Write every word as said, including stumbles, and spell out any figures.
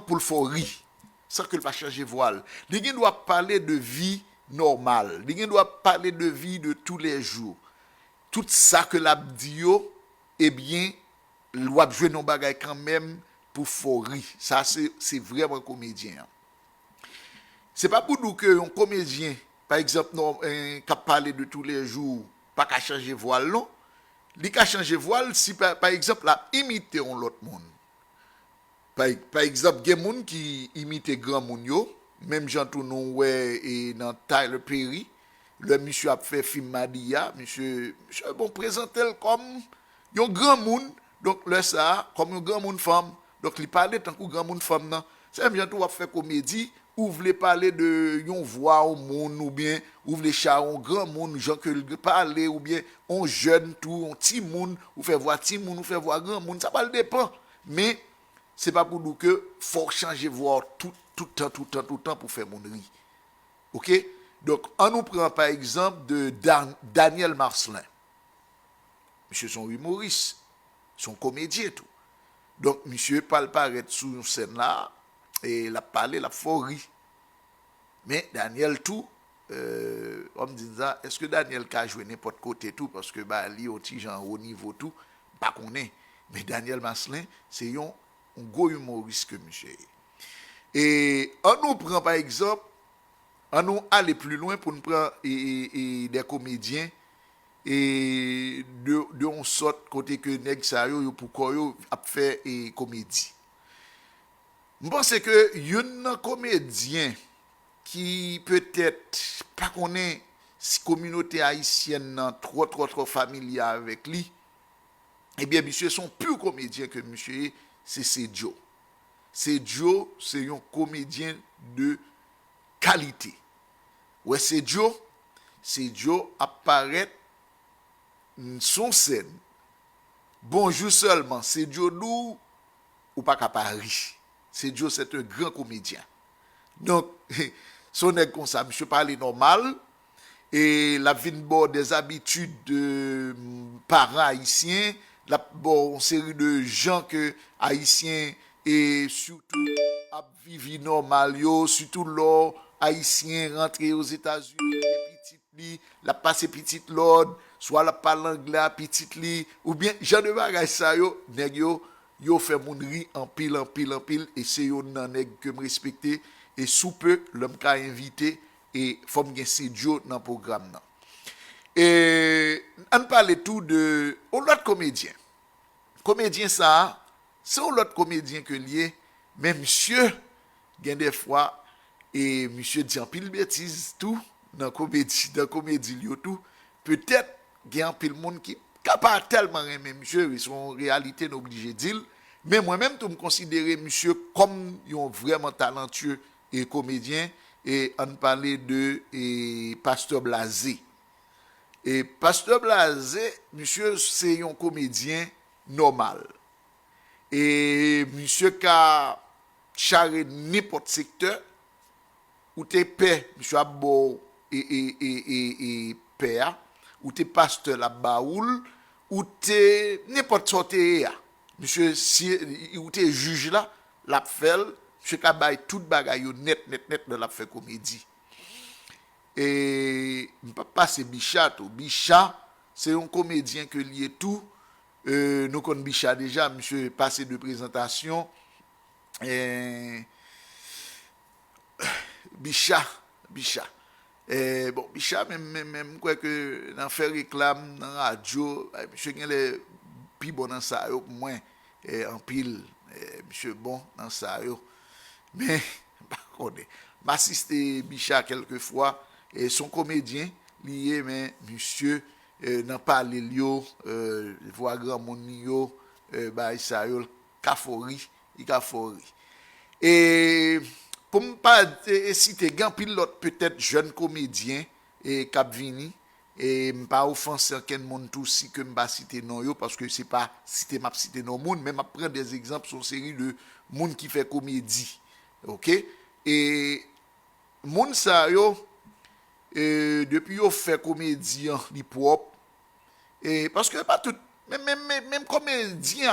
pou l fè w ri, san ke l pa chanje vwa l. Li gen dwa ap pale de vi nòmal. Li gen dwa ap pale de vi de toulèjou. Tout sa ke l ap di yo, ebyen, l, w ap jwenn yon bagay kanmenm pou fè w ri. Sa, se, se vrèman komedyen an. Se pa pou di w ke yon komedyen, pa egzanp, non, eh, k ap pale de toulèjou, pa ka chanje vwa l, non. Li ka chanje vwa l si, pa, pa egzanp, l ap imite yon lòt moun. Pa, pa egzanp, gen moun ki imite granmoun yo, menm jan tou nou wè e nan Tyler Perry, lè misye ap fè fim Madea, misye, misye bon, prezante l kòm yon granmoun, donk lè sa a, kòm yon granmoun fanm, donk li pale tankou granmoun fanm nan. Se menm jan tou w ap fè komedi, ou vle pale de yon vwa yon moun, oubyen ou vle chare yon granmoun, jan ke l pale, oubyen yon jèn tou, yon timoun, ou fè vwa timoun, ou fè vwa granmoun, sa pral depann. Men, se pa pou di w ke fò w chanje vwa w tout, tout tan, tout tan, tout tan pou fè moun ri. Oke? Donk, ann nou pran pa egzanp de Dan-, Daniel Marcelin. Misye se yon imoris, se yon komedyen tou. Donk, misye pral parèt sou yon sèn la, e l ap pale, l ap fè w ri. Men, Daniel tou, euh, w ap di m sa, èske Daniel ka jwe nenpòt kote tou? Paske ba li yon ti jan wo nivo tou, m pa konnen. Men Daniel Marcelin, se yon, yon gwo imoris ke misye ye. E ann nou pran, pa egzanp, ann nou ale pli lwen pou n pran e, e, e, de komedyen e de, de yon sòt kote ke nèg sa yo, yo pou kò yo ap fè e komedi. M panse ke youn nan komedyen ki petèt pa konnen si kominote ayisyèn nan twò, twò, twò familye avèk li, ebyen, misye se yon pur komedyen ke misye ye, se Sedio. Sedio se yon komedyen de kalite. Wè Sedio, Sedio ap parèt n-, sou sèn. Bonjou sèlman, Sedio di w, ou pa ka pa ri. Sedio, c'est un grand comédien. Donk, se yon nèg konsa, misye pale nòmal, e l ap vin ba w des habitudes de, mm, paran ayisyen, l ap ba w yon seri de jan ke ayisyen, e sitou ap viv vi nòmal yo, sitou lè w ayisyen rantre Ozetazini, gen pitit li, l ap pase pitit lòd, swa l ap pale anglè a pitit li, oubyen jan de bagay sa yo, nèg yo, yo fè moun ri anpil, anpil, anpil, e se youn nan nèg ke m respekte, e sou pe, lè m ka envite, e fò m gen Sedio nan pwogram nan. E ann pale tou de yon lòt komedyen. Komedyen sa a, se yon lòt komedyen ke l ye, men misye, gen de fwa, e misye di anpil betiz tou, nan komedi, nan komedi l yo tou. Petèt, gen anpil moun ki ka pa tèlman renmen misye, se yon reyalite, n oblije di l. Men mwen menm tou, m konsidere misye kòm yon vrèman talantye e komedyen, e ann pale de, e Pastè Blaze. E Pastè Blaze, misye se yon komedyen nòmal. E misye ka chare nenpòt sektè, ou te pè, misye ap ba w e, e, e, e, e pè a, ou te pastè, l ap ba ou l, ou te nenpòt sa w te ye a. Misye, si ou te jij la, l ap fè l, misye ka bay tout bagay yo nèt, nèt, nèt lè l ap fè komedi. E m p ap pase Bicha tou. Bicha, se yon komedyen ke l ye tou. E, nou konn Bicha deja, misye pase de prezantasyon. E, Bicha, Bicha. E, bon, Bicha, menm, menm, menm, m kwè ke nan fè reklam, nan radyo, e, misye genlè pi bon nan sa yo pou mwen, e, anpil. E, misye bon nan sa yo. Men, m pa konnen. M asiste Bicha kèlkefwa. E se yon komedyen li ye, men misye, e, nan pale l yo, e, vwa granmoun li yo, e, bagay sa yo, l ka fè w ri, li ka fè w ri. E pou m pa, e, e site, gen anpil lòt petèt jèn komedyen, e, k ap vini. E m pa ofanse ankenn moun tou si ke m pa site non yo, paske se pa site m ap site non moun, men m ap pran de egzanp sou yon seri de moun ki fè komedi. Oke? E moun sa yo, e depi yo fè komedi an, li pwòp. E paske pa tout, menm, menm, menm, menm komedyen